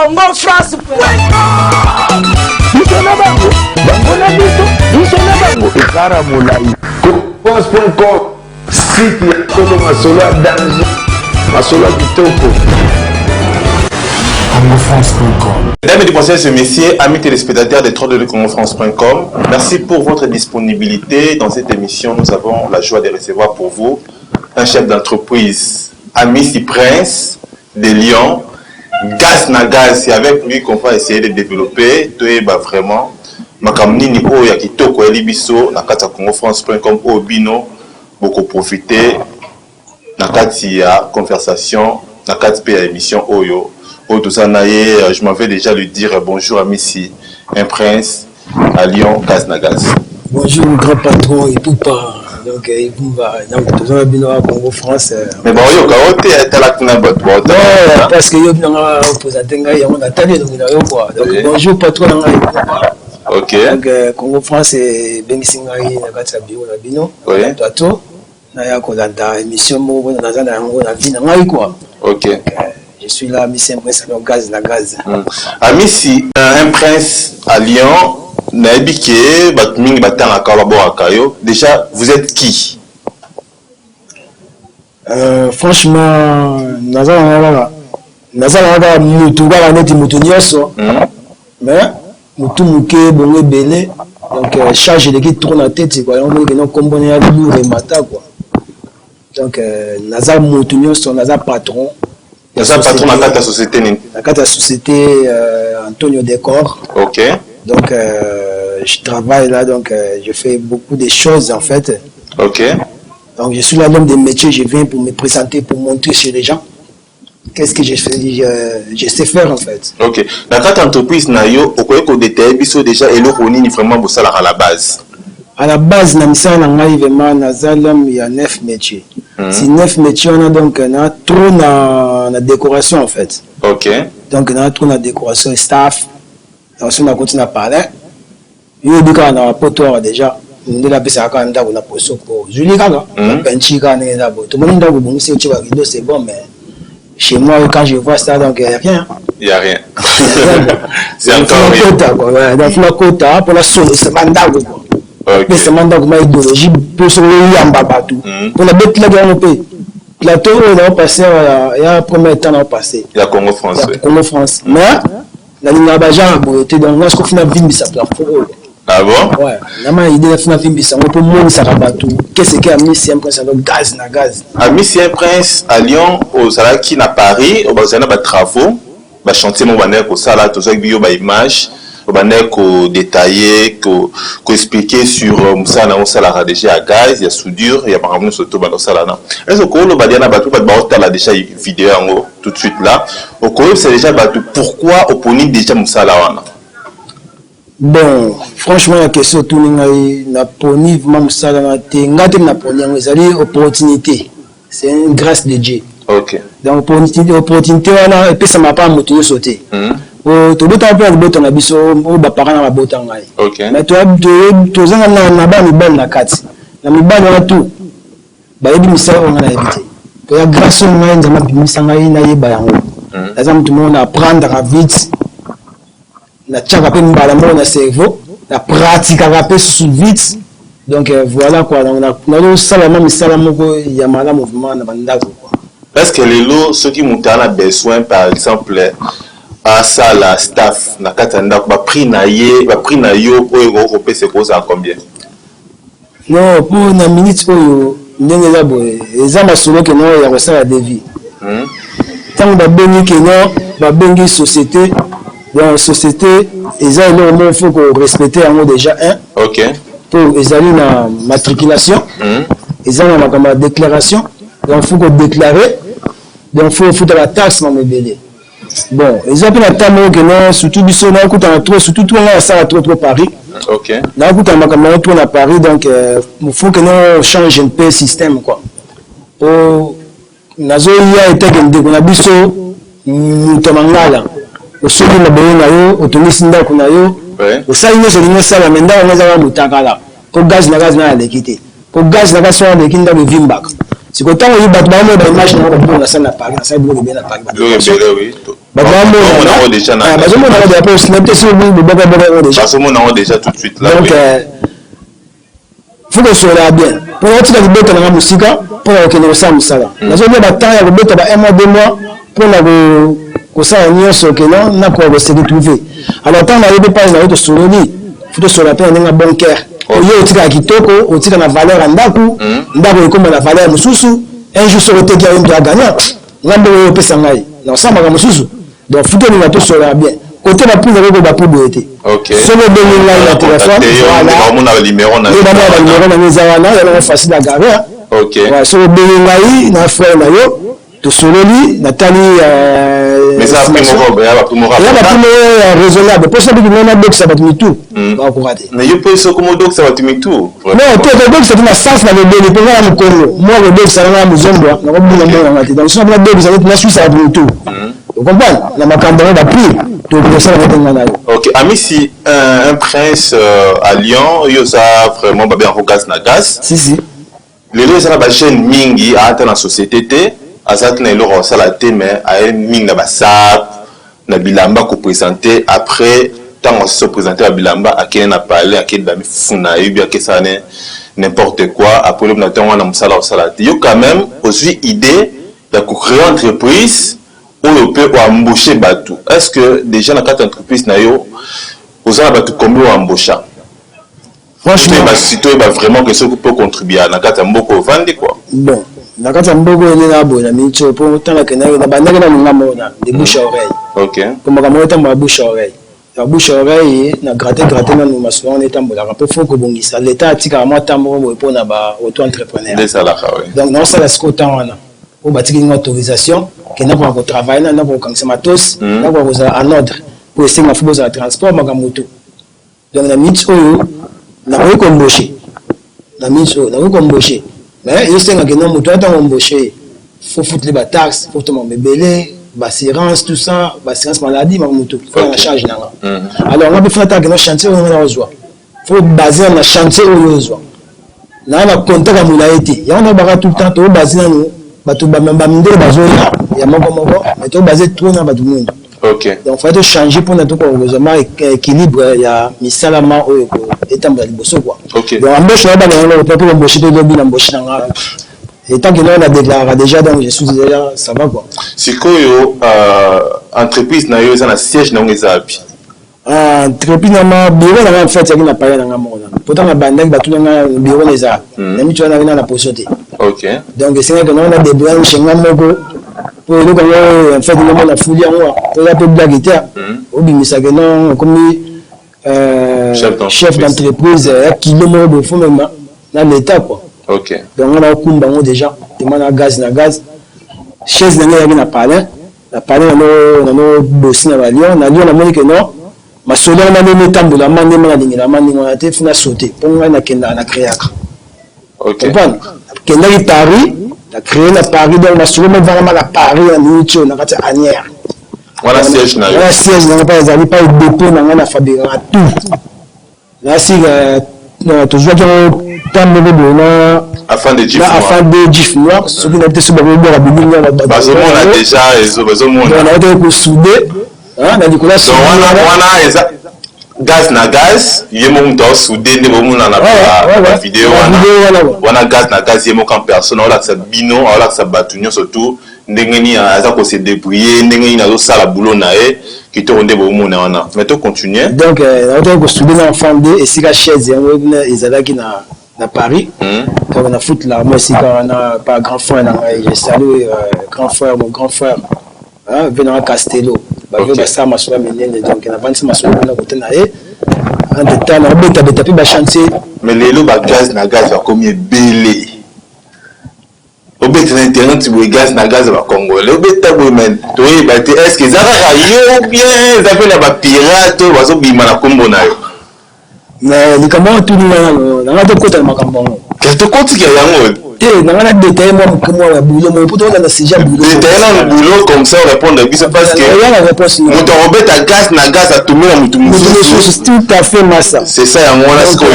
Congo France. Biso na bango, bango na biso, biso na bango, ekara molai. France.com, site ya solo, masolo ya danger, masolo ya kitoko. CongoFrance.com. Mesdames, Mesdemoiselles et messieurs, amis téléspectateurs de www.congofrance.com, merci pour votre disponibilité. Dans cette émission, nous avons la joie de recevoir pour vous un chef d'entreprise, Amisi Prince de Lyon, Gaz na Gaz. C'est avec lui qu'on va essayer de développer, bah, vraiment, makambo nini oyo ya kitoko ya biso na kati ya congofrance.com oyo bino bokoprofite na kati ya conversation, na kati mpe ya émission oyo oyo toza na ye. Je m'en vais déjà lui dire bonjour, Amisi, un prince à Lyon, Gaz na Gaz. Bonjour, grand patron Ipupa. Donc Ipupa, donc toza bino à Congo France. Mais bon, oyoka o te, atalaki na bato. Non, parce que yo binanga présente ngai yango, natali elongi na yo quoi. Donc bonjour, patron na ngai Ipupa. Donc Congo France ebengisi ngai na kati ya bureau na bino. Plateau naya kolanda émission moko naza na yango na vie na ngai quoi. Donc, je suis là, Amisi un prince, alors Gaz na Gaz. Amisi, un prince à Lyon, nayebi ke bato mingi batangaka, babwakaka yo. Déjà, vous êtes qui? Franchement, naza nanga kaka mutu, kaka neti mutu nyonso, mais mutu moke bongo ebele. Donc charge eleki trop na tête quoi. Yango moni kena nkombo na ya lourd emata quoi. Donc naza mutu nyonso, naza patron. Naza patron na kati ya société nini? Na kati ya société Antonio Décor. Donc je travaille là, donc je fais beaucoup de choses en fait. Donc je suis là, l'homme de métier, je viens pour me présenter, pour montrer chez les gens qu'est-ce que je fais, je sais faire en fait. Ok, na kati entreprise na yo, okoki kodétailler biso déjà eloko nini vraiment bosalaka à la base? À la base, na misala na ngai, vraiment naza l'homme ya neuf métiers. Si neuf métiers wana, donc na trop na décoration en fait. Donc na trop na décoration, staff. Donc so nakoti na palais, yo oyebi kaka na poto awa déjà ndenge apesaka kaka ndako na poso po ozwili kaka peinture kaka ndenge eza boye, tomoni ndako obongisi, otie barideau, c'est bon. Mais chez moi, quand je vois ça, donc y a rien. Y a rien, c'est encore rien. Kota quoi, ouais, donc funa kota mpona solosama ndako quoi, pesama ndako ma idéologie mpo soki oyamba bato mpona betilaki yango mpe plateau oyo naopase ya premier temps naopase. Ya Congo France. Ya Congo France, mais nalingaka bagenre boye te. Donc nga siko funa vimbisa plafond oyo. Ah bon? Ouais, nama idée na funa vimbisa yango mpo monisaka bato qu'est-ce que Amisi un prince, donc Gaz na Gaz. Amisi un prince à Lyon, ozalaki na Paris, bazali na batravaux, bachantier moko bandaki kosala, tozwaki biyo baimage, obandaki kodétailler, koexpliquer sur mosala nango osalaka déjà ya gaz, ya soudure, ya makambo nyonso to banda osala na. Est ce okoloba dia na bato, bato baotala déjà vidéo yango tout de suite là, okoyebisa déjà bato pourquoi oponi déjà mosala wana? Bon, franchement, la question otuni ngai, naponi vraiment mosala na te, ngai te naponi yango, ezali opportunité, c'est une grâce de Dieu. Donc opportunité wana epesama pa moto nyonso te. Tobotaka mpe na libota na biso oyo baparent na babota ngai, mais tozanga na bana mibali na kati na mibali wana tu bayebi misala oyo ngai nayebi te. Toya grâce oyo ngai Nzambe abimisa ngai nayeba yango. Naza motu moko na apprendre vite, natiaka mpe mbala moko na cerveau, na pratikaka mpe susu vite. Donc voilà quoi, donc nazosala ma misala moko ya malamu vraiment na bandako quoi. Parce que lelo soki moto aza na besoin, par exemple, asala staff na kati ya ndako, baprix na ye, baprix na yo oyo ekoki kopesa ekozala combien? Non, mpo na minute oyo ndenge eza boye, eza masolo keno ya kosala devis. Ntango babengi keno babengi société, donc société eza eloko moko faut korespecter yango déjà un mpo ezali na matriculation, eza na makambo ya déclaration, donc faut kodéclarer, donc faut ofuta bataxe mamo ebele. Bon, eza mpe na temps moko keno surtout biso nakutana trop, surtout trop nga nasala trop trop Paris. Nakutana makambo yango trop na Paris. Donc faut que no change un peu système quoi, po nazoya eteke ndeko na biso moto ya mangala, osoki mabele na yo, otongisi ndako na yo, osali nyonso olingi osala, me ndako yango ezaka motakala po gaz na gaz na aleki te, po gaz na gaz wana aleki, ndako evimbaka. Siko ntango oyi bato baomona baimage nango, babiloko nasali na Paris, nasali biloko ebele na Paris. Biloko ebele, oui. Bato Bazomona déjà bazomona yango déjà, mpo sinabi te soki bobaka yango déjà. Bazomona yango déjà tout de suite là. Donc faut kosolola bien, mpona otika libota nanga mosika mpona kokende kosala mosala. Nazolia batemps ya kobeta ba un mois, 2 mois mpona kosala nyonso okeno nakoka kose retrouver. Alors ntango nayebi mpasi na yo, tosololi, faut tosolola mpe na ndenge ya bon cœur. Oye otikaka kitoko, otika na valeur ya ndako, ndako ekóma na valeur mosusu. Un jour soki oteki yango, moto agagnant nga mbongo oyo opesa ngai na osamaka mosusu. Donc faut tolinga tosolola bien. Kote baprix nakoki koba boye te. Soki obengi ngai na téléphone, bamona banuméro na banuméro nango eza wana, yango facile à garer. Soki obengi ngai na frère na yo, tosololi, natali eza baprix moko ya raisonnable, mpo soki biki nabokisa bato mitu, bakokoka te. Mais yo mpe soki modokisa bato mitu? Non te, todokisa te na sens na lobeli, mpo nga na mokongo moko kodokisa nanga mozombwa nakobunga mbongo te. Donc soki nabokisa neti naswisa bato mitu, ocomprendre na makambo yango, baprix tokosala ngo te nga na yo. Ok, Amisi, un prince à Lyon, yo oza vraiment babenga gaz na gaz. Si si. Lelo eza na bajeune mingi, ata na société te, aza te na eloko akosala te, mais aye mingi na basap na bilamba koprésente. Après, ntango asisi oprésente babilamba, akende na palais, akende bamifuna, ayebi akesala ne n'importe quoi. Après, lobi na ntango wana mosala kosala te. Yo quand même ozwi idée ya kocréer entreprise oyo mpe oembauche bato. Est ce que déjà na kati ya entreprise na yo oza na bato combien oembaucha? Franchement, toyeba vraiment ke soki mpe ocontribua na kati ya mboka ovandi quoi. Bon, na kati ya mboka oyo nde na boye na miniti oyo, mpo ntango akendaki na bandaki na ninga moko na de bouche à oreille. Po makambo oyo etambola bouche à oreille, ya bouche à oreille na gratte gratte nanu masolo wana etambolaka, mpo faut kobongisa. L'état atikaka mwa temps moko boye mpona ba auto entrepreneur. Nde ezalaka, we. Donc naosala sikoyo temps wana oyo batiki ninga autorisation ke nakoka kotravaille na nakoka kokangisa matosi, nakoka kozala en ordre, po esenga faut bozala transport, makambo tout. Donc na minute oyo nakoki koembauche, na minute oyo nakoki koembauche, mais esengaka no moto ata embauche, faut futele bataxe, faut toma ebele, baassurance, tout ça, baassurance maladie, makambo tout faut na charge nanga. Alors nga mpe faut nataka no chantier oyo nga nakozwa, faut base na chantier oyo ozwa naa na contact ya molaye te. Yango nabaka tout le temps tobase nanu bato bamindele bazoya ya moko moko, mais tobase trop na bato mwindu. Donc fallait tochanger mpona tokoka kozwa ma équilibre ya misala ma oyo etambola liboso quoi. Donc embauche na bana yango mpe embauche mpe lobi na embauche na nga et tant que non na déclarera déjà, donc je suis déjà, ça va quoi. Sikoyo entreprise na yo eza na siège na yango eza wapi? Entreprise na ma bureau na nga en fait yaki na palais na nga moko nanga, pourtant na bandaki batuna nga bureau na eza na mitu wana na position te. Donc esengaki nanga na débrouiller chez nga moko, po eloko yango en fait nga na fuli yango, po eza mpe blague te obimisaka non okomi chef d'entreprise ya kilo moko boye, faut mema na l'état quoi. Donc nga naokumba yango déjà tema na gaz na gaz. Chaise na ngai eyaki na palais, na palais nano bosi na balion na Lion. Namoni ke non, masolo yango ndenge etambola ma ndenge nalingela ma ndenge wana te, faut na saute, mpo ngai nakendaka na créaka. Comprendre, nakendaki Paris, na créé na Paris. Donc masolo mevangama na Paris na miniti oyo na kati ya Anière. Wana siège na yo? Wana siège na ngai, mpa ezali pa dépôt na ngai, na fabrikaka tout. Nasika tozwaki yango ntango moko boye na afin de na afin de jif noir, soki nayebi te soki bakobwaka bilili. Bazomona déjà, bazomona. Naotaki kosouder na likolo. Wana eza gaz na gaz, ye moko moto aosoude nde bomona na bavideo wana. Wana gaz na gaz, ye moko en personne aolakisa bino, aolakisa bato nyonso tout ndenge nini aza kose débrouiller, ndenge nini azosala boulot na ye kitoko, nde bomona wana. Mais to continue. Donc naotaki kosouder na enfant de esika chaise yango ezalaki na Paris. Donc na foot la mo esika wana pa grand frère na ngai, je salue grand frère, mon grand frère venanga Castello, bave basala masolo ya minene. Donc navandisi masolo kuna kote na ye, entre temps naobetabeta mpe bachantier. Mais lelo bagaz na gaz bakomi ebele. Obeta na internet boye, gaz na gaz ya bacongolais, obeta boye, mais toyeba te est ce que eza kaka yo bien, eza mpe na bapirate oyo bazobima na nkombo na yo? Likambo wana tuni nga nano nanga tokota na makambo yango. Tokotika yango. Te, nanga na détaille mwa moke mwa ya boulot moko, po tokolanda sujet ya boulot. Détaille nano boulot, comme ça orépondre biso, parce que ya réponse. Moto akobeta gaz na gaz atumi na motu mosusu. Tout à fait, masa. C'est ça, yango wana. Sikoyo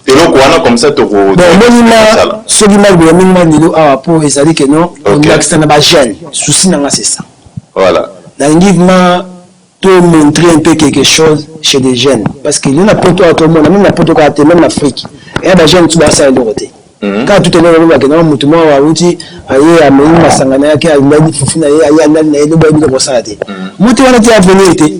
eloko wana, comme ça toko Bon, omoni ma soki maloba mingi ma lelo awa, mpo ezali ke non, olakisa na bajeune souci nanga, c'est ça. Voilà. Nalingi vraiment to montrer un peu quelque chose chez des jeunes, parce que lelo na poto awa tomona, même na poto kaka te, même na Afrique eya bajeune mosusu basala eloko te. Kaka tout eloko olobaka na motu moko awuti, aye, amemi masanga na ye, ake alali fufu na ye, aye alali na ye, lobo ayebi kosala te. Moto wana te, avenir te,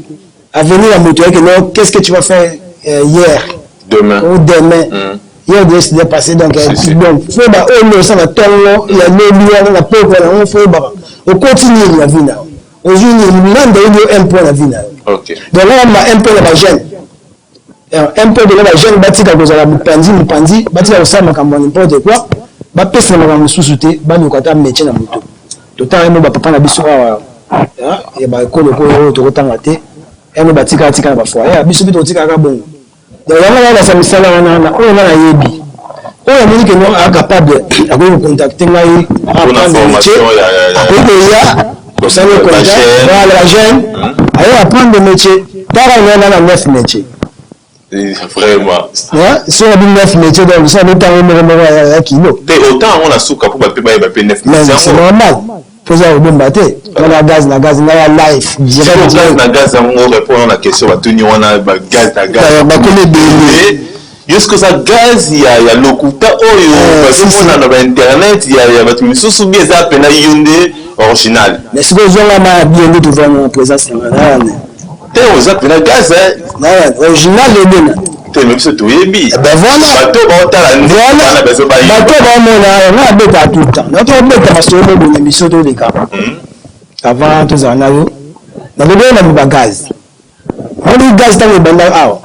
avenir ya moto yake non. Qu'est-ce que tu vas faire hier? Demain. Ou demain. Hier déjà, c'est déjà passé. Donc Si, si. Donc faut ba oyo osala ntongo ya lobi wana na pokwa nango, faut oyebaka okoti nini na vie na yo, ozwi nini, nanda oyebi yo un point na vie na yo. Donc wana ma un point na bajeune, un point de bajeune, batika kozala mopanzi mopanzi, batika kosala makambo ya n'importe quoi, bapesa na makambo mosusu te, baluka ata métier na moto. Totala mo bapapa na biso awa ya baekolo oyo tokotanga te, yango batikala tika na bafoyer, biso mpe tokotikaka bongo. Donc yango wana misala wana na oyo nga nayebi, oyo amoni ke non, acapable, akoki kocontacter ngai, apprendre métier, akoki koya, tosali contact. Voilà, la jeune aye apprendre métier. Tala nga na neuf métier. Vraiment. So nabi neuf métier, donc so nabi ntango moko moko ya kilo. Te, autant yango na suka mpo bape bayeba mpe neuf. Mais c'est normal, mpoza kobomba te wana gaz na gaz, ngai ya life direct. Gaz na gaz yango, répondre na question batuni wana, bagaz na gaz. Bakomi ebele. Yo soki oza gaz ya lokuta oyo bazomona na bainternet ya bato misusu, bi eza pena yo nde original. Mais sikoyo ozonga ma bien nde tovanda na présence na nga nayane. Te, oza pena gaz. Original ebena. Te, mais biso toyebi. Ben voilà. Bato baotala nde wana bazobayi. Bato baomona nga abeta tout le temps, nato obeta masolo mobona biso toleka avant tozala na yo. Nalobi oyo na bagaz, moni gaz ntango ebanda awa,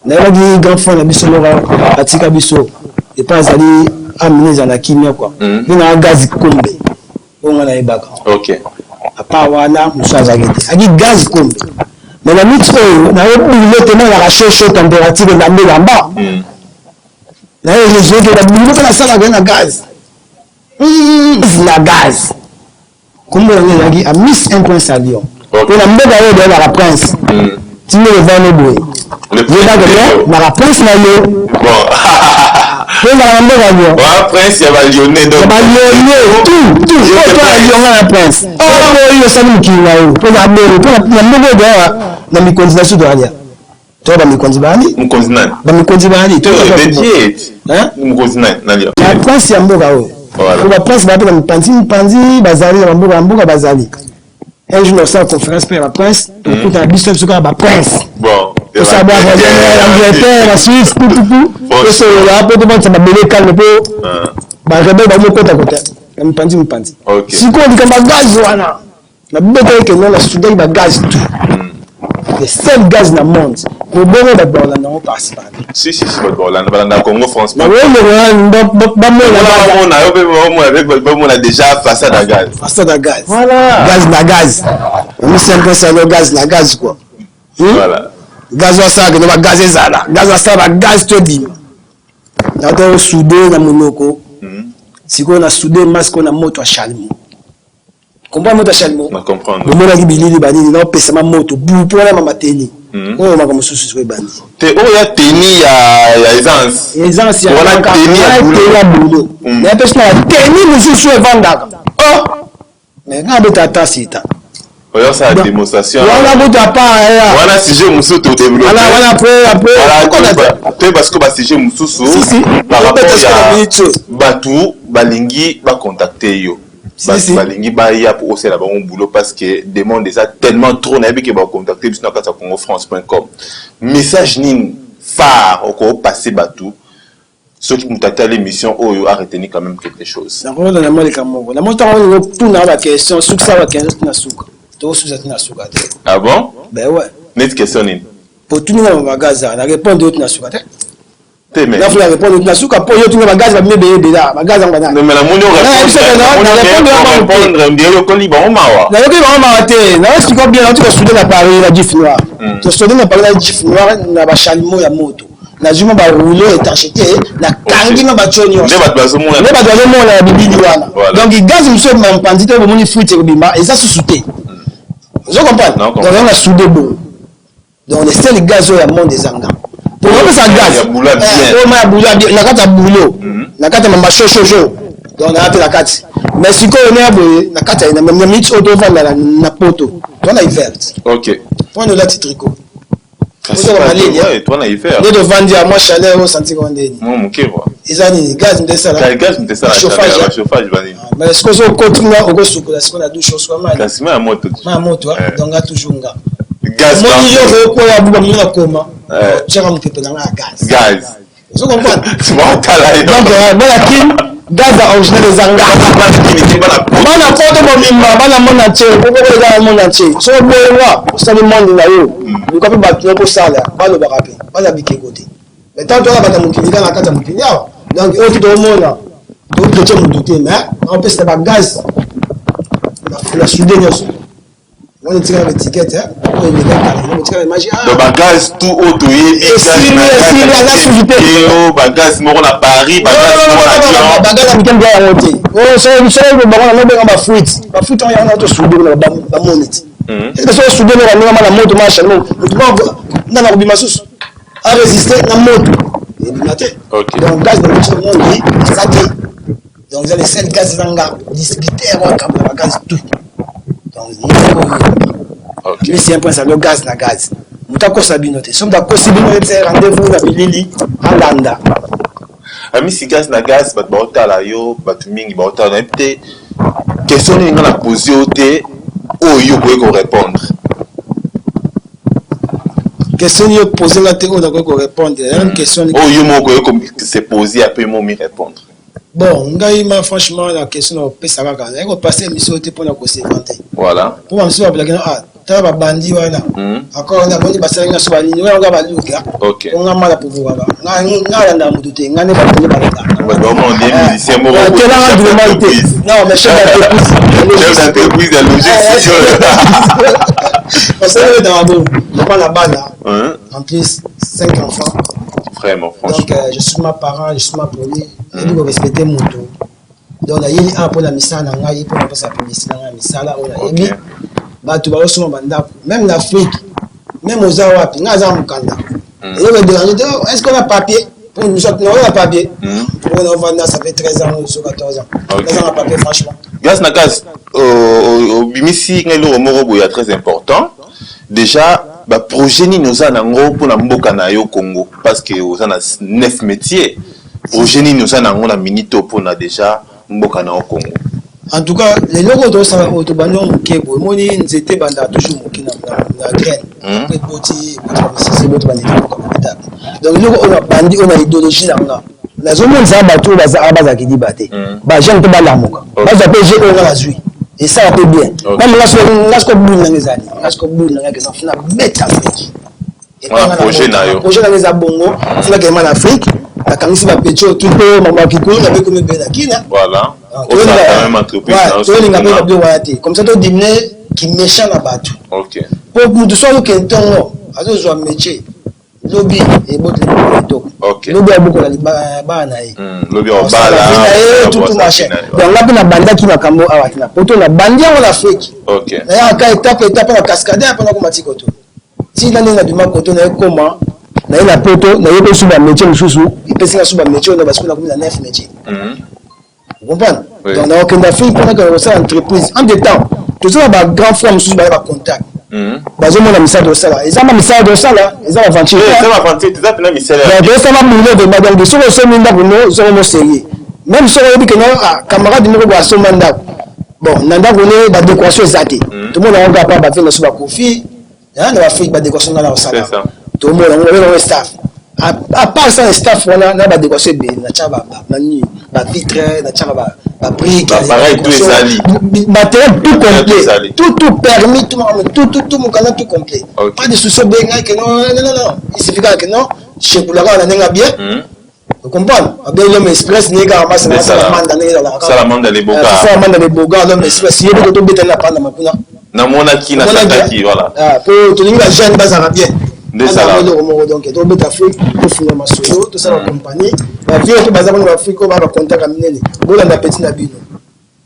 nayebaki grand frère na biso moko atika biso epai azali, amine ezala na kimia kua, mpe nanga gaz kombe oyo nga nayebaka. Apa wana mosu azalaki te, aki gaz kombe. Mais na miti oyo nayebi te, nalaka chaud chaud, température elamba elamba, naye réseau babilo mpe nasalaka ye na gaz na gaz. Kombo yango ezalaki Amis un prince à Lyon, mpo na mboka oyo bayebaka prince tinde evani boye, yebaka no naka prince na yo, mpo ezala na mboka Lyon. Prince ya balyonnais. Ya balyonnais, tout tout oyo to ya Lyon, nga na prince oyo osali mokili na yo mpo na boro, mpo na mboka oyo toyaka na mikonzi na biso, toyalia to bamikonzi bali. Mokonzi nani? Bamikonzi bali. Mokonzi nani na Lyon? Prince ya mboka oyo, po baprince baa mpe na mipanzi mipanzi, bazali na bamboka ya mboka bazali. Un jour nasala conférence mpe ya baprince, tokutana biso biso kaka baprince, tosala ba Angleterre, na Suisse, pupupu, tosolola mpo tobandisa mabele calme, mpo barebele bamokotakota na mipanzi mipanzi. Sikoyo likambo ya gaz wana, nabetaki keno nasudaki bagaz tout, le seul gaz na monde kobongo, bato bakolanda yango par-ci par-là. Si, si, si, bato bakolanda, balanda Congo France. Bamona. Yo mpe bamona déjà façade ya gaz. Façade ya gaz. Voilà. Gaz na gaz, omisemposano gaz na gaz quoi. Voilà. Gaz oyo asalaka no bagaz ezala gaz, asala bagaz to ebima nato soude na monoko. Sikoyo na soude masque oyo na moto ya chalumeau. Comprendre moto ya chalumeau? Na comprendre. Bomonaki bilili banini, naopesama moto bu mpo wana mama teni oyo, makambo mosusu sikoyo ebandi. Te, oyo ya teni ya essence. Essence ya Wana teni ya boulot. Teni ya boulot, mais mpe sina teni mosusu evandaka. Oh, mais nga beta ata sita. Oyo osala démonstration. Wana kutu apa ya. Wana sujet mosusu todéveloppe. Wana wana après après. Te, parce que basujet mosusu Si, si. par rapport Obeta sikoyo na ya minute oyo. Bato balingi bacontacte yo, Si, bato si. balingi baya po osala bango boulot, parce que demande eza tellement trop. Nayebi ke bacontacte biso na kati ya congofrance.com. Message nini phare okopase bato soki moto atali émission oyo, a retenir quand même quelque chose? Nakolonda na mwa likambo moko na mo ntango olingo tuna baquestion, sukisa baquestion tina suka, tokosukisa tina suka te. Ah bon? Ben ouais. Neti question nini? Po tuninga na bagaz na répondre yo tina suka te. Te, mais nafula répondre tina suka mpo yo tunga bagaz babimi ebele ebele, bagaz yango banani? Mais namoni répondre ndie oyokoli bango mawa. Nayoki bango mawa te. Nayoki bien, nauti kosouder na Paris na gif noir, tosouder na Paris na gif noir na bachalumeau ya moto, nazwi mwa barouleau étanchité, nakangi ma batio nyonso. Nde bato bazomona. Nde bato bazomona ya bibili wana. Donc gaz mosusu ebima mopanzi te, bomoni fuite ekobima, eza susu te. Ozo comprendre? Non, donc yango na soude bongo. Donc le seul gaz oyo ya monde ezanga po opesa gaz Ya boulot bien. Oyo ma ya boulot bien na kati ya boulot, na kati ya mama chaud chaud chaud, donc naa mpe na kati. Mais sikoyo ne ya boye na kati ya na minute oyo tovanda na poto, toza na hiver. Mpona olati tricot, nde tovandi ya mwa chaleur, osanti kaka ndeni. Eza nini? Gaz nde esala chauffage. Mais sikoyo soki okoti nga, okosukola sikoyo na douche, osuka mai ya moto. Donc nga toujours nga moni yo okoya buba mino na koma tiaka mopepe na nga ya gaz. Ozo comprendre? Donc bana Kin, gaz ya original eza nga. Bana poto mobimba, bana monde entier, pokoko eza na monde entier. Soki oboyenga, osali monde na yo, luka mpe bato na kosala balobaka mpe baza bikeko te. Mais tant toza bato ya mokili, kaka na kati ya mokili awa, donc oyo ti toomona tochrétien motu te, mais naopesita bagaz na soude nyonso wana, etikala baétiquette oyo eleka kala, etikala image. Donc bagaz tout oyo toyebi? Esili, esili, aza susu te. Bagaz moko na Paris, bagaz moko na Lyon. Bagaz ya mike yango te. Soki bango nango benga bafuite, bafuite yango yango tosoude kuna bamoni ti. Est-ce que soki osoude noko ndenge mana moto ma chaleur, motu moko ndanga kobima susu arésister na moto, ebima te. Donc gaz na moto monde eza te. Donc eza le seul gaz, eza nga distributeur oyo akambo na bagaz tout. Donc misi un point salo gaz na gaz, moto akosa bino te. Soki moto akosi bino, yebisa rendez-vous na bilili alanda. Amisi Gaz na Gaz, bato baotala yo, bato mingi baotala. Nayebi te question nini nga na pose yo te oyo yo okoki korépondre. Question yo pose nga te oyo nakoki korépondre, une question. Oyo yo moko okoki se poser, après mo mi répondre. Bon, ngai ma franchement, na question na kopesa kaka, naye kopase émission te mpona kose vanter. Mpo bamosusu babelaki na ah, tala babandi wana encore namoni basalaki nga so banini wana nga baluka po nga mala povokaka nga alandaka motu te, nga nde bato nde balandaka vraiment te. Non, mais chef d'entreprise. Chef d'entreprise ya logistique. Parce que dans bon papa na bana, en plus cinq enfants. Vraiment, franchement. Donc je suis ma parent, je suis ma poli, nayebi korespecte moto. Donc nayeli awa mpona misala na ngai, mpona kopesa publicité na ngai ya misala oyo nayebi. Bato bazosomba bandako même na Afrique, même oza wapi, ngai aza mokanda, eloko edérange te. Est ce qu'on a papier? Naoza na papier mpona ovanda, ça fait 13 ans so 14 ans naza na papier, franchement. Gaz na Gaz, obimisi ngai eloko moko boye ya très important. Déjà baprojet nini oza nango mpona mboka na yo Congo? Parce que oza na neuf métier, projet nini oza nango na minute oyo mpona déjà mboka na yo Congo? En tout cas, leloko oyo tozosala oyo, tobandi yango moke boye. Omoni, nzete ebandaka toujours moke na graine, eboti, eboti bamisisi, eboti banzete, mboka babetaka. Donc eloko oyo nabandi oyo na idéologie na nga, nazomonisa bato oyo bazalaki liba te, bajeune mpe balamuka, bazwa mpe je oyo nga nazwi, esala mpe bien. Meme nga siko buli nanga ezali, nga siko buli nanga eza funa beta Afrique. Projet na yo? Projet nanga eza bongo, funa kema na Afrique, nakangisi bapetits oyo tu mpe mambo ya kikulu na bekomi ebele na kina. Tolinga mpe babiloko wana te, comme ça todiminuer kiméchant na bato. Po motu so azokende ntongo, azozwa métier, lobi eboteli kitoko, lobi abokola bana na ye tutu machin. Donc nga mpe nabandaki makambo awa te na poto, nabandi yango na Afrique, nayaka étape étape na cascade mpona koma ti koto, ntina ndenge nabima koto, naye koma naye na poto, nayebi so bamétier mosusu epesi nga so bamétier oyo basiko, nakomi na neuf métier, comprendre? Donc nakokende Afrique mpona kende kosala entreprise. Entre temps toza na bagrand frère mosusu baya bacontact, bazomona misala tosala, eza ma misala tosala, eza baventure, tosala boulot vraiment. Donc soki osomi ndako no, zongo mo sérieux. Même soki oyebi ke no camarade moko boye asomba ndako, bon, na ndako ne badécoration eza te, tomona yango kaka pa bavie na so bakofi na baafrike, badécoration nga na kosala, tomona yango, babenga staff. À part ça, staff wana na badécoration ebele, natiaka banini, bavitre, natiaka babrique, matériel tout complet, tout tout permis, tout tout tout tout mokanda tout complet, pas de souci. Obengai ke non, non, non, non, il suffit kaka ke non chekulaka na ndenge bien, comprendre? Abengi l'homme express, ndenge kaka masala manda ndenge ezalaka, sala manda leboga, l'homme express ye mpe tobetani na panda makuna. Namonaki, nasataki, voilà. Po tolingi bajeune bazalaka bien eloko moko. Donc tobeta Afrique, tofunga masolo, tosala bacompagnie, bavie mpe baza kuna baafrike oyo baa bacontact ya minene. Bolanda petit na bino,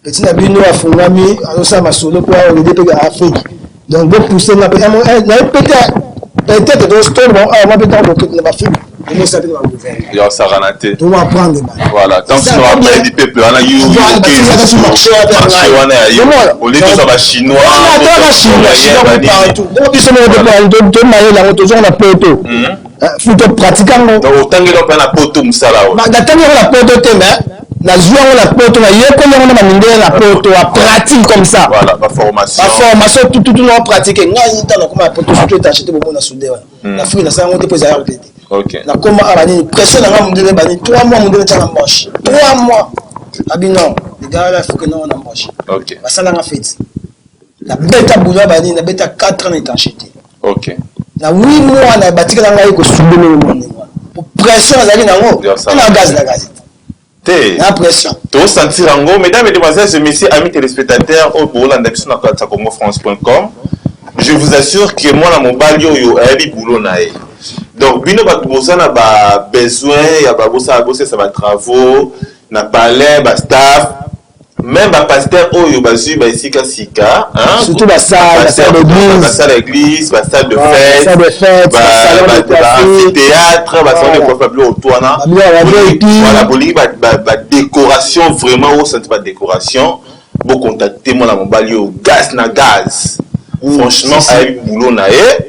petit na bino afungami, azosala masolo mpo aolede mpe Afrique. Donc bopousse nga mpe naye peut-être awa mwa mpe ntango bokete na baafrike. Tomosa mpe na bagouvernement. Ya osakana te. Tokoapprendre bato. Voilà, tant que tu du peuple wana yo marché wana ya yo olie toza bachinois. Toza chinois partout. Bongo biso moko tomayele yango, tozonga na poto, faut topratique yango. Donc otangeli mpe na poto mosala oyo? Natangi yango na poto te, mais nazwi yango na poto, nayekoli yango na bamindele na poto, apratique comme ça. Voilà, baformation. Baformation tututu na pratique. Ngai ntango nakoma na poto, surtout étanchéité, bomona soude wana na fruit, nasala yango te mpo ezalaka te te. Nakoma awa, nini, pression na nga, mondele bani 3 mois, mondele tia na embauche 3 mois, abi non, les gars là, faut que non, na embauche. Basalanga fête, nabeta boulot banini, nabeta 4 ans na étanchéité. Na 8 mois na batikala ngai kosouder ndenge mwa ndenge wana, po pression nazalaki nango na gaz na gaz. Te. Na pression. Tosentir yango. Mesdames et demoiselles et messieurs, amis téléspectateurs oyo boolanda biso na kati ya congofrance.com, je vous assure que mwana mobali oyo ayebi boulot na ye. Donc bino bato boza na babesoin ya babosala, bosalisa batravaux na palais, bastaff, même bapasteur oyo bazwi baesika sika. Surtout basalle d'église. Basalle église, basalle de fête, baamphithéâtre, basalon de coiffe, babiloko to wana. Voilà, bolingi badécoration vraiment, osanti badécoration, bocontacte mwana mobali oyo, gaz na gaz. Franchement, ayebi boulot na ye.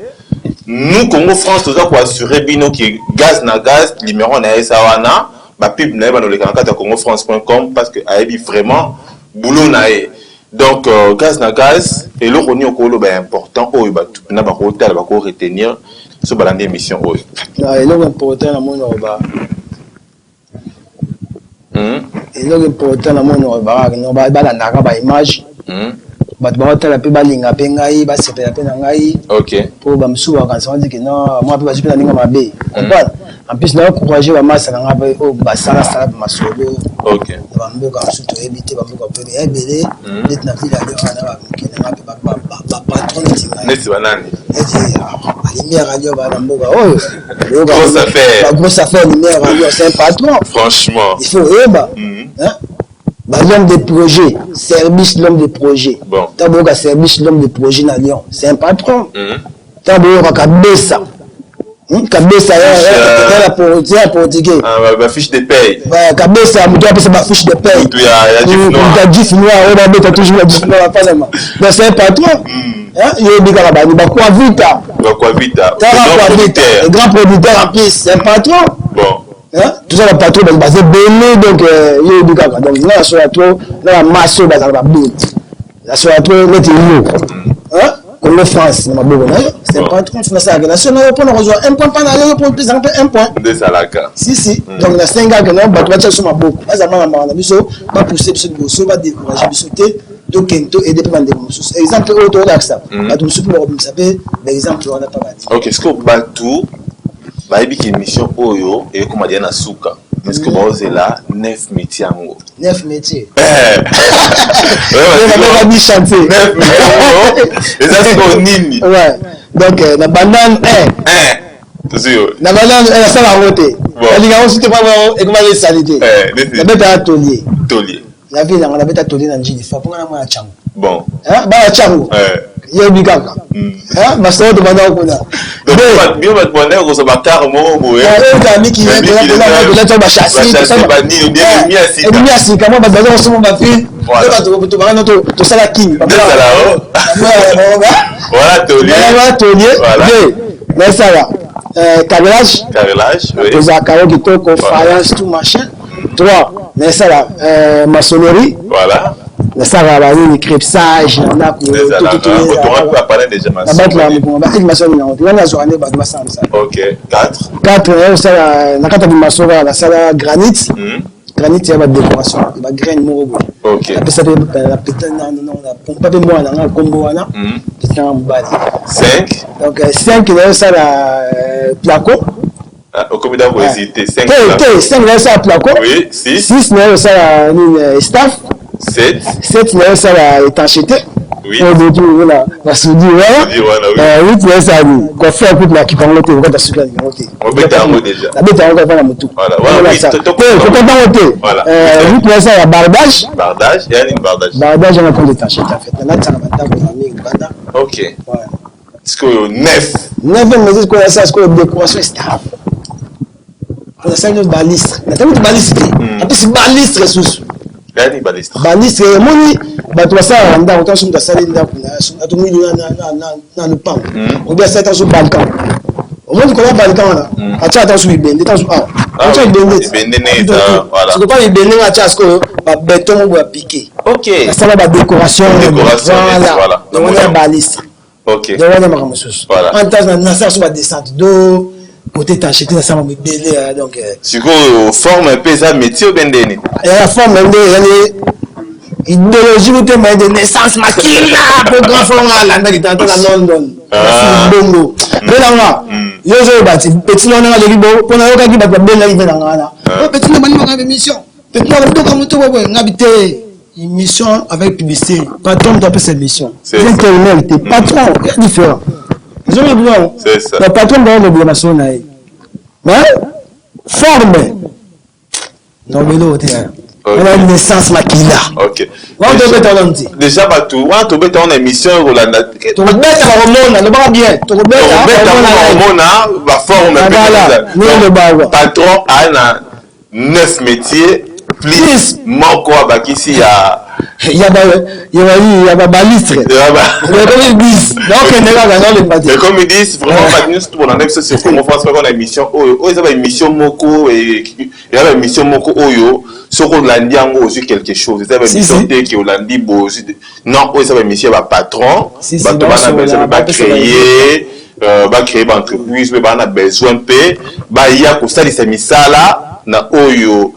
Nous, Congo France, toza koassure bino ke gaz na gaz, numéro na ye eza wana, bapub na ye banoleka na kati ya congofrance.com, parce que ayebi vraiment boulot na ye. Donc gaz na gaz, eloko nini okoloba ya important oyo bato mpena bakotala, bakoretenir so balandi émission oyo? Eloko important namoni oba, eloko important namoni oba, balandaka baimage, bato bakotala mpe balinga mpe ngai, basepela mpe na ngai. Mpo bamosusu bakanisa ndike non, mwa mpe bazwi mpe na ndenge mabe, comprendre. En plus na encourage bamasa na ngai mpe oyo basalasala mpe masolo na bamboka mosusu toyebi te, bamboka mpe ya ebele neti na ville ya Lyon wana, bamokende nga mpe bapatron neti ngai. Neti banani? Neti balumière radio baa na mboka oyo. Grosse affaire. Bagrosse affaire, lumière radio, c'est un patron. Franchement. Il faut oyeba l'homme de projet, service, l'homme de projet. Ntango boyoka service, l'homme de projet na Lyon, c'est un patron. Ntango boyoka Kabesa, Kabesa ya portugais. Bafiche de paye. Kabesa, moto apesa bafiche de paye, ya jif noir oyo babeta toujours ya jif noir bafazama. Donc c'est un patron. Yoyebi kaka bani Bakwavita. Bakwavita. Grand producteur, en plus c'est un patron. Toza bapatron, bato baza ebele. Donc yoyebi kaka, donc nga nasola trop na bamasi oyo bazala babele, nasola trop neti yo, Congo France na maboko na yo, c'est un patron. Nasalaka nation na yo mpona kozwa un point mpa na yo, mpo mpesanga mpe un point. Nde ezalaka. Si si, donc nasengaka no bato batia biso maboko, bazala na mbaka na biso, bapousse biso liboso, badécourage biso te. Tokende toaide mpe bandeko mosusu. Exemple oyo tokolakisa, bato mosusu mpe bakobimisa mpe baexemple wana mpa bati. Ok, ce que bato bayebi ke émission oyo ekoma dia na suka, est ce que baozela neuf métier yango? Neuf métier bi chantier. Neuf métier eza siko nini? Ouais, donc na bandane 1, tozwi oyo. Na bandane 1, nasala yango te, nalinga yango soki te, ekomaki esali te. Nabetaka tôlier. Tôlier. Na vie nanga nabeta tôlier na Njili fa mponga na mwana Cango. Bana Cango, yebi kaka masolo tobanda kuna. Bino bato bandaki kozwa bakare moko boye. Miki bachassis ebimi ya sika, mwa bato baza kosomba bafile, bato tobanda tosala king. Voilà, tôlier. Voilà, tôlier. Deux, nasala carrelage. Carrelage, oui. Tozala carreau kitoko, faïence, tout machin. Trois, nasala maçonnerie. Nasalaka banini, crépissage na ndako. Nabatela mokongo baeki maçonnerie nango te, wana nazwaka nde bato basala mosala. Ok, 4. Quatre, osala na kati ya bimaso kaka, nasala granite, granite ya badécoration, bagraine moko boye. Napesa mpe pompa mpe mwana nanga nkombo wana, petanga mobali. 5. Donc 5, nayosala placo. Okomi da kohésité. 5 te, 5 nayosala placo. Oui, 6. 6, nayosala nini, staff. 7. 7, nayosala étanchéité. Oui. Oyo basudi wana. 8, nayosala nini, coiffure. Kutu nakipa yango te, okata suki yango te. Obeta yango déjà. Nabeta yango kaka na motu. Kokata yango te. 8, nayosala bardage. Bardage ya nini, bardage? Bardage yana compte étanchéité, en fait natiaka bandako na mingi banda. Ok, sikoyo 9. Neuvième mesure, sikoyo nasala sikoyo décoration staff. Nasali no balistre, natali kutu balistre te, apesi balistre susu. Yani balistre? Balistre, omoni bato basalaka ndako, ntango soki moto asali ndako atongi na lopango, obi asali ntango so balkan, omoni likolo ya balkan wana atyaka ntango so bibende, ntango so awa atya bibende, soki pa bibende nga atya sikoyo babeton moko ya pike, asala badécoration, voilà, yango wana ya balistre. Donc wana makambo mosusu en nasala so badescente do côté étanchéité, nasala mibele donc. Sikoyo forme mpe eza métier obe ndeni? Ya forme nde ezali idéologie motema de naissance, makila po grand frère nga alandaki tata na London bongo mpe nanga yo ozoyeba ti petit na nanga aleki bo mpo nayokaki bato babengaki mpe nanga wana petit na balimaka émission, petit na badoka moto boye ngabi te. Émission avec publicité, patron moto apesa émission, intérimaire te, patron ya différent ezongi biloko. Patron moto alobela masolo na ye, mais forme nobelo te, wana naissance, makila. Wana tobeta wana nti. Déjà bato wana tobeta wana émission kolanda. Tokobeta, bakomona, lobaka bien, tokobeta. Bakomona baforme. Voilà. Patron aa na neuf métiers plus moko abakisi ya Ya babalistre, ekomi 10, naokende kaka, naolemba te. Ekomi 10. Vraiment, bato nyonso tobona biso sur Congo France na émission oyo. Oyo eza baémission moko, eza baémission moko oyo soki olandi yango ozwi quelque chose. Eza baémission te ke olandi bo ozwi, non. Oyo eza baémission ya bapatron, bato bana besoin bacréer baentreprise mpe bana besoin mpe baya kosalisa misala na oyo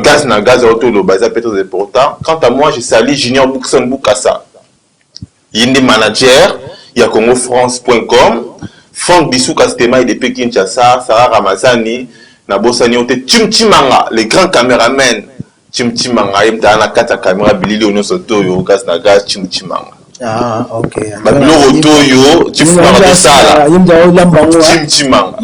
gaz na gaz oyo toloba eza mpe très important. Quant à moi, je salue Junior Bookson Bukasa, ye nde manager ya congofrance.com, Frank Bisuka Stema depuis Kinshasa, Sarah Ramazani, nabosani yo te, Tim Chimanga, le grand caméraman Tim Chimanga, ye mutala na kati ya caméra bilili oyo nyonso to oyo gaz na gaz, Tim Chimanga. Ah, ok. Babiloko to oyo tifumaka tosala. Ye mutu aolamba yango. Tim Chimanga.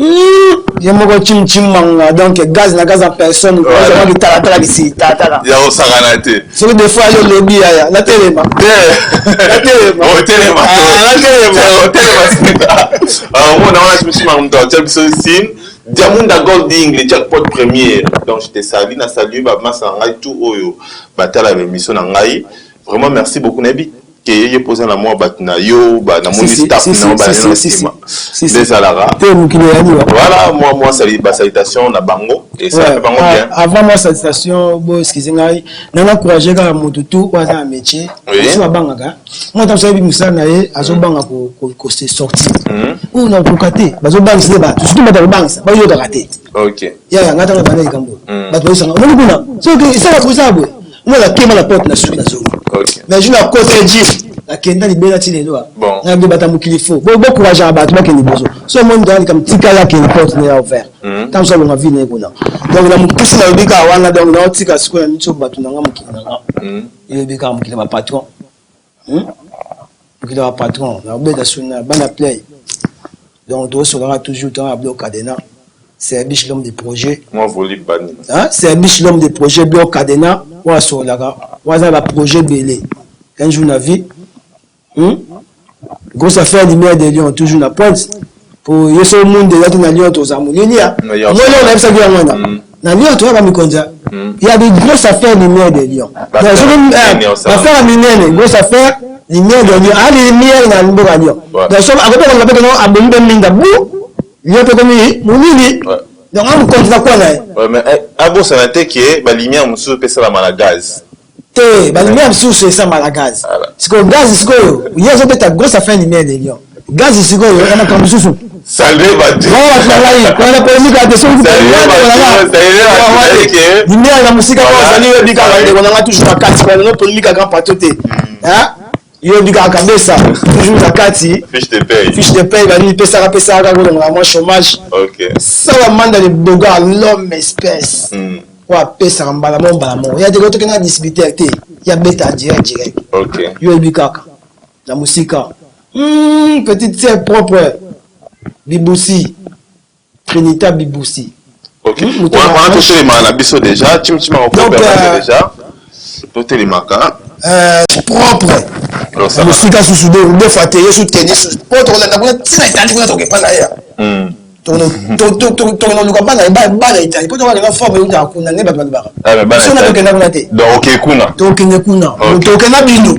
Ye moko Tim Chimanga, donc gaz na gaz en personne, ozalaki talatala bisi talatala. Ya kosakana te. Soki des fois yo lobi yaya natelema. Natelema, otelema, otelema. Omona wana Tim Chimanga moto atia biso signe Diamunda Golding, le jackpot premier. Donc je te salue, na salue bamasa na ngai tout oyo batala baémission na ngai. Vraiment merci beaucoup. Nayebi ke ye mpoza na mwa bato na yo, namoni staff na yo banene na nsima nde ezalaka. Te, mokili eyali. Voilà, mwa basalutation na bango esala bango bien. Avant mwa salutation, bo excuse ngai, nanga encourage kaka moto tout oyo aza na métier osi babangaka. Mwa ntango ayebi mosala na ye, azobanga kose sortir oyo nakokoka te, bazobangisa nde bato, surtout bato akobangisa bayokaka te. Yaya ngai, ntango banda likambo, bato bayosanga omoni kuna soki esala boye, esala boye, omona kema na porte na suki nazongi. Mais jour nakota gym, nakenda libela ti lelo. Nayebi bata mokili, fo bocourageaka bato bakende liboso. So omoni toya likambo, tika ya kende, porte na ya ouvert, ntango so alonga vie na ye kuna. Donc na mokusi nalobi kaka wana. Donc naotika sikoyo na miso bato nanga, mokili nanga eyebi kaka mokili ya bapatron, mokili ya bapatron. Nakobeta suna bana play, donc tosolaka toujours ntango ya bloc cadena. C'est Biche, l'homme de projet. Moi, voli bani. Hein? C'est Biche, l'homme de projet, bloc cadena. Oyo asololaka, oyo aza baprojet ebele un jour na vie. Grosse affaire, lumière de Lyon, toujours na pointe po ye so munde eza te na Lyon, tozala molili ya moni oyo nayebisaki yango wana na Lyon, toyaka mikonzi ya des grosses affaires, lumière de Lyon, affaire ya minene, grosse affaire, lumière de Lyon, aya lumière na mboka Lyon. Donc so akoki mpe abomi mpe minda bu Lyon mpe komi molili, donc amokonzi na kwa na ye. Abosana te ke balumière mosusu mpe esalama na gaz. Te, balumière mosusu esalama na gaz. Sikoyo gaz, sikoyo ye azobeta grosse affaire, lumière de Lyon, gaz sikoyo ya makambo mosusu. Salve bato. Bato na ngai wana polémique te, soki lumière na mosika oyo ozali, oyebi kaka ndeko na ngai toujours na kati wana, no polémique ya grand patron te, yoyebi kaka kabesa toujours na kati. Fiche de paye. Fiche de paye banini pesaka pesaka kaka kolongola mwa chômage. Sala manda le bogar, l'homme espèce oyo apesaka mbala moko mbala moko, ya teke tokenda distributeur te, ya beta direct direct. Yoyebi kaka na mosika, petite sœur propre Bibusi, Trinita Bibusi. Ok, wana totelemaka na biso déjà, chimchimaka déjà totelemaka. Propre mosika susu deux fois te, ye su teni susu po tokolanda kuna ntina etandi kuna, tokepa na ye. Tokende koluka bana bana Italie mpo tokakenda forme eutaka kuna nde bato balobaka. Biso na tokenda kuna te. Tokende kuna, tokenda bino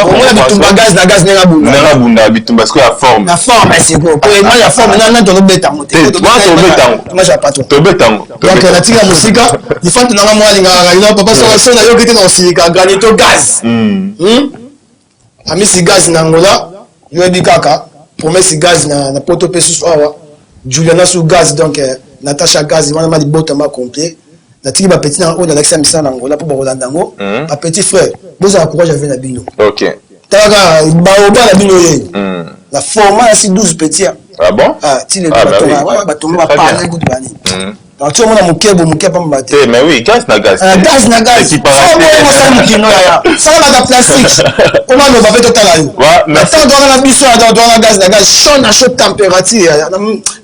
omona bitumba gaz na gaz ndenge abunda. Ndenge abunda bitumba sikoyo ya forme. Na forme sikoyo, po image ya forme na tozobeta yango te. Image ya patron. Tobeta yango. Donc natika mosika lifantu nanga mwa alingaka kaka papa so nayoki te na kosilika granito gaz. Amisi gaz na Angola, yoyebi kaka promesse gaz na poto mpe susu awa Juliana su gaz, donc Natasha gaz wana ma libota ma complet. Natiki bapetit na oyo nalakisa misala na Angola mpo bakolanda yango. Bapetit frère, bozala courage ave na bino. Tala kaka baoba na bino ye na format ya si 12 petit. Ah bon? Ah, ti lelo batonga bapane kutu bani. Donc tu omona moke bo moke pamba te. Mais oui, gaz na gaz. Gaz na gaz. Sala mokino yaya. Sala baka plastique. Koma loba pe totala yo. Ntango towana na biso ya towana gaz na gaz chaud na chaud température yaya.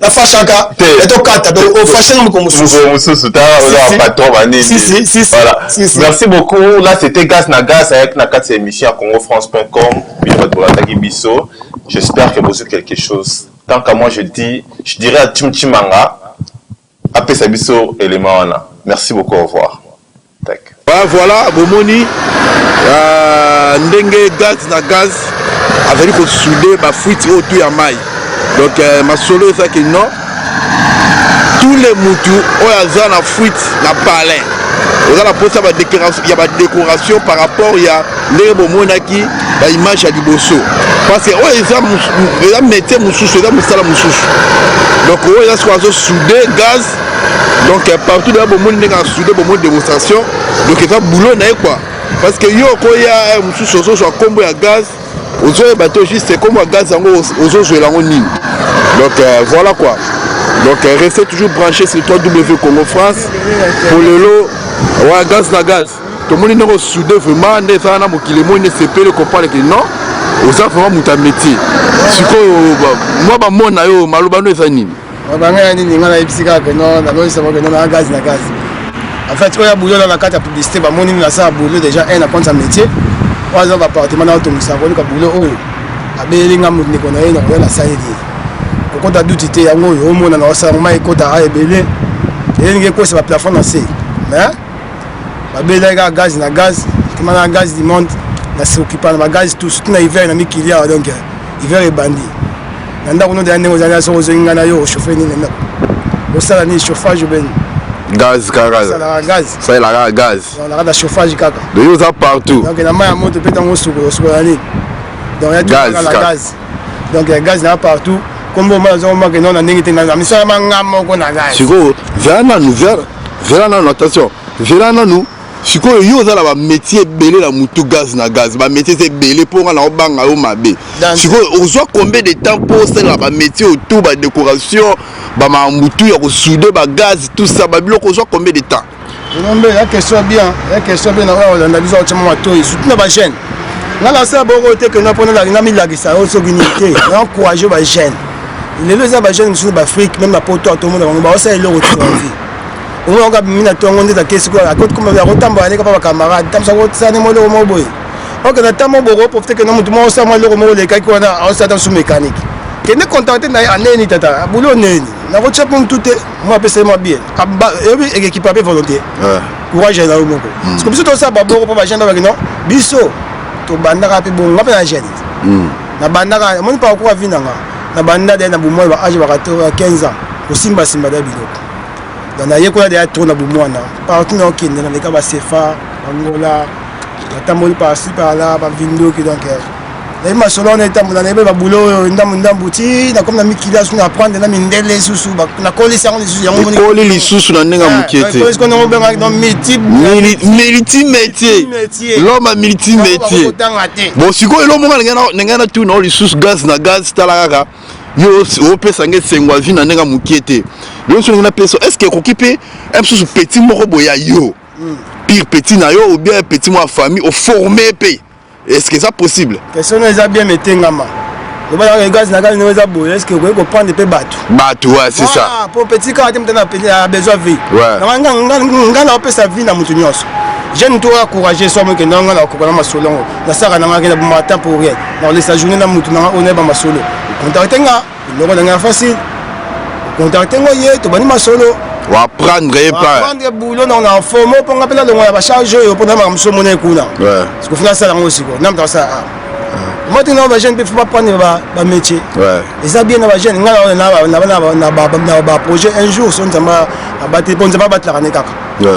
Na fashaka et tokata donc au fashe na moko mosusu. Moko mosusu ta oza patron banini. Si si si. Voilà. Merci beaucoup. Là c'était gaz na gaz avec na kati émission à congofrance.com. Bino bato bolandaki biso. J'espère que vous avez quelque chose. Tant qu'à moi je dis, je dirais à Tim Chimanga apesa biso élément wana. Merci beaucoup, au revoir. Tac. Voilà, bomoni ndenge gaz na gaz azali kosoude bafuite oyo tu ya mai. Donc masolo ezaki non tous les mutu oyo aza na fuite na palin oza na mposa ya badécoration par rapport ya ndenge bomonaki baimage ya liboso, parce que oyo eza métier mosusu, eza mosala mosusu. Donc oyo eza soki azosoude gaz, donc partout deya bomoni ndenge asoude, bomoni démonstration. Donc eza boulot na ye quoi, parce que yo okoya mosusu ozozwa nkombo ya gaz, ozoyeba te juste nkombo ya gaz yango ozozwela yango nini. Donc voilà quoi. Donc restez toujours branché sur 3W Congo France pour lelo wa gaz na gaz. Tomoni ndenge osoude vraiment nde ezala na mokili, emoni esepeli comprendre que non, oza vraiment moto ya métier. Sikoyo mwa bamona yo maloba no eza nini? Banga ya nini? Nga nayebisi kaka que non, nalonisa que non na gaz na gaz. En fait oyo ya boulot na kati ya publicité, bamoni nasala boulot déjà un na compte ya métier oyo aza baappartement na otongisa koluka boulot oyo abeyeli nga moto ndeko na ye na koya nasaleli ye kokota duti te. Yango oyo omona na osala mai ekota a ebele eyelingi ekosa baplafond na se, mais babelaki kaka gaz na gaz kema na gaz du monde. Na s'occupa na bagaz tout, surtout na hiver na mikili awa. Donc hiver ebandi na ndako no deya ndenge ozali, soki ozongi ngai na yo ochauffe nini na ndako, osala nini, chauffage obeni? Gaz kaka. Osalaka gaz. Osalelaka gaz. Na kati ya chauffage kaka. Donc yo oza partout. Donc na mai ya moto mpe ntango osukola, osukola nini? Donc ya gaz na gaz. Donc ya gaz na partout. Kombo ma nazomaka no na ndenge te na misala manga moko na gaz. Sikoyo zala nanu, zela nanu, attention, zela nanu. Sikoyo yo oza na bamétier ebele na mutu, gaz na gaz, bamétier eza ebele mpo nga na obanga yo mabe. Sikoyo ozwa combien de temps mpo osalela bamétier autour, badécoration, bamakambo tu ya kosoude, bagaz, tout ça, babiloko, ozwa combien de temps? Nombe ya question bien, ya question bien. Na oyo olanda biso otyama matoi, surtout na bajeune. Nga nasala boko te kenda mpona na milakisa yo soki nini te, na encourage bajeune. Lelo eza bajeune mosusu baafrike, même na poto atomona bango baosala eloko te na vie. Omona kaka bimi na ntongo nde take sikoyo akotambola ndeka pa bacamarade tamisa kosala nde mwa eloko moko boye. Ok, na ntango moko boko profite kenda motu moko osala mwa eloko moko olekaki wana, aosala ta mosusu mécanique, kende contacte na ye aneni tata bulo neni nakotya mpo motu te mo apesa ye mwa bien eyebi ekekipa mpe volonté courage na yo moko. Parce que biso tosala baboko mpo bajeune babaki non, biso tobandaka mpe bongo. Nga mpe na jeune nabandaka, omoni parcours ya vie na nga, nabanda de na bomoi ba age baka 15 ans kosimbasimba da biloko. Donc nayekola deya trop na bomwana. Partout na okende, naleka basefa bangola, natamboli par-ci par-là, bavindoki. Donc nayebi masolo wana etambola, nayebi babulo oyo ndambu ndambu ti nakomi na mikili asu na apprendre na mindele lisusu, nakolisi yango lisusu. Yango ekoli lisusu na ndenge ya moke te. Multi métier, l'homme a multi métier. Bon, sikoyo elo moko na ngai natuna o lisusu gaz na gaz. Tala kaka yo opesa ngai esengo ya vie na ndenge ya moke te. Yo mosusu ndenge napesa, est ce que ekoki mpe mosusu petit moko boye ya yo pire petit na yo ou bien petit moko ya famille oforme mpe, est ce que eza possible? Question no eza bien metengama. Lobalaka gaz na gaz ndenge eza boye, est ce que okoki koprendre mpe bato? Bato, ouais, c'est ça. Po petit kaka te, moto na besoin vie. Nga na opesa vie na moto nyonso jeune to oya courage so mokende. Nga na okoka na masolo yango nasalaka nanga kenda matin pour rien, nakolesa journée na motu nanga oyo nayeba masolo. Contacte nga, numéro na ngai ya facile. Contacte ngo ye, tobandi masolo. Oapprendre ye pa. Apprendre boulot na forme mpo nga mpe nalongola bacharge oyo mpo na makambo mosusu omona ye kuna. Siko funa asala yango siko na moto asala ah. Moi te na bajeune mpe faut baprendre bamétier. Eza bien na bajeune. Nga na baprojet, un jour so Nzambe abate, mpo Nzambe abatelaka ne kaka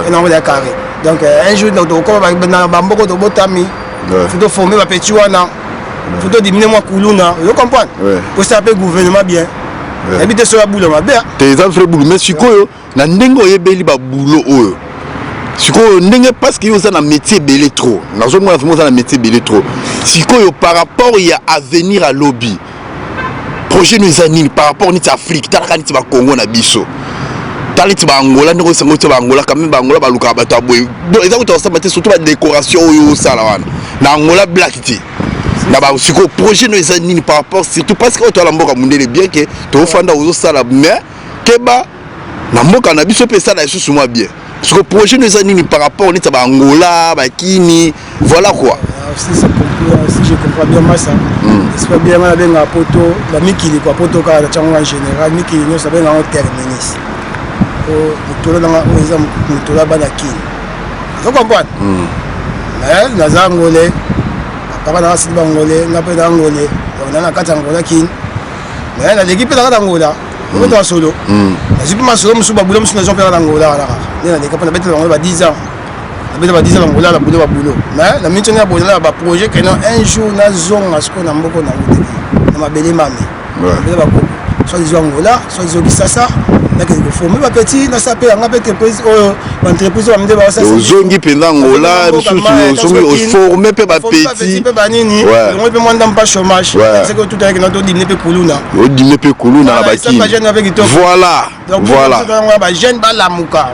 enango ya carré. Donc un jour tokoma na bamboko, tobotami, faut toforme bapetits wana, faut todiminuer mwa kuluna, ozo comprendre? Kosala mpe gouvernement bien, nayebi te soki abula mabe. Te, eza vrai boulot. Mais sikoyo, na ndenge oyebeli baboulot oyo sikoyo, ndenge, parce que yo oza na métier ebele trop, nazomona vraiment oza na métier ebele trop. Sikoyo, par rapport ya avenir, alobi projet no eza nini par rapport neti Afrique? Talaka neti bakongo na biso, tala neti baangola, ndenge osango ti baangola quand même, baangola balukaka bato ya boye. Bon, eza kuta kosamba te, surtout badécoration oyo osala wana na Angola, black te na ba. Sikoyo projet no eza nini par rapport, surtout parce que oyo toala mboka mondele, bien que tofanda, ozosala, mais keba na mboka na biso mpe esala lisusu mwa bien. Sikoyo projet no eza nini par rapport neti ya baangola, bakini, voilà quoi? Si je comprends bien masa, j'espère bien. Nga nabengaka poto bamikili kwa poto kaka na tiango en général, mikili nyonso abengaka yango terminus. Po motolo nanga oyo eza motolo ya bana Kini, ozo comprendre? Mais naza Angolais, bapapa nanga sili bangolais, nga mpe na Angolais, donc na kati ya Angola Kini, mais naleki mpe na kati ya Angola okota masolo, nazwi mpe masolo mosusu, babulo mosusu nazwa mpe na Angola wana kaka nde naleka mpo nabetela bango ba 10 ans, nabeta ba 10 ans na Angola na bulo babulo. Mais na miniti na boye na baprojet keno un jour nazonga sikoyo na mboka na uteki na mabele mame, mabele bakoko, soit disons Angola, soit disons Kisasa, nakende koforme bapetits, nasala mpe yanga mpe entreprise oyo, baentreprise oyo bamide baosala. Ozongi mpenza Angola mosusu, ozongi oforme mpe bapetits. Mpe banini elongo mpe mwa ndambo pa chômage, seke tutayaki na todiminuer mpe kuluna. Odiminuer mpe kuluna na bakini, voilà. Voilà. Bajeune balamuka,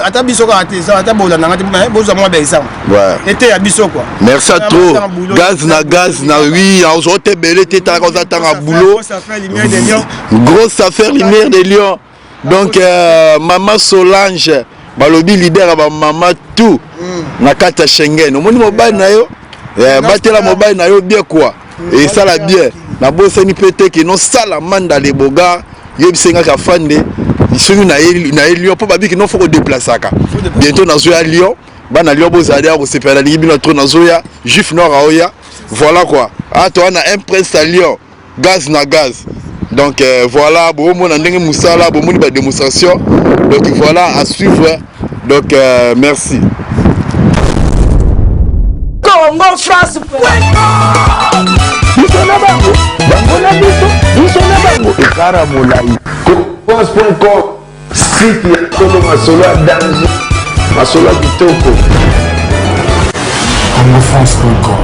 ata biso kaka te, ata bolandanga te, bozwa mwa baexemple ete ya biso quoi. Merci à trop. Gaz na gaz na, oui, ozwa te ebele te, talaka oza ntanga boulot. Grosse affaire, lumière de Lyon. Donc mama Solange, balobi leader ya bamama tout na kati ya Schengen. Omoni mobali na yo, batela mobali na yo bien quoi, esala bien. Nabosani mpe te ke nosala manda le bogar, yebisengaka afande soki na ye Lyon, mpo babiki no fo kodeplasaka. Bientôt nazoya Lyon, bana Lyon bozali ya kosepela, nalingi bino trop. Nazoya juif noir aoya, voilà quoi. Ah, toa na un prince à Lyon, gaz na gaz. Donc voilà, bomona ndenge mosala, bomoni badémonstration. Donc voilà, à suivre. Donc merci. Congo France. Biso na bango, bango na biso, biso na bango, ekara molai. France.com, site ya solo, masolo ya danger, masolo ya kitoko. congofrance.com.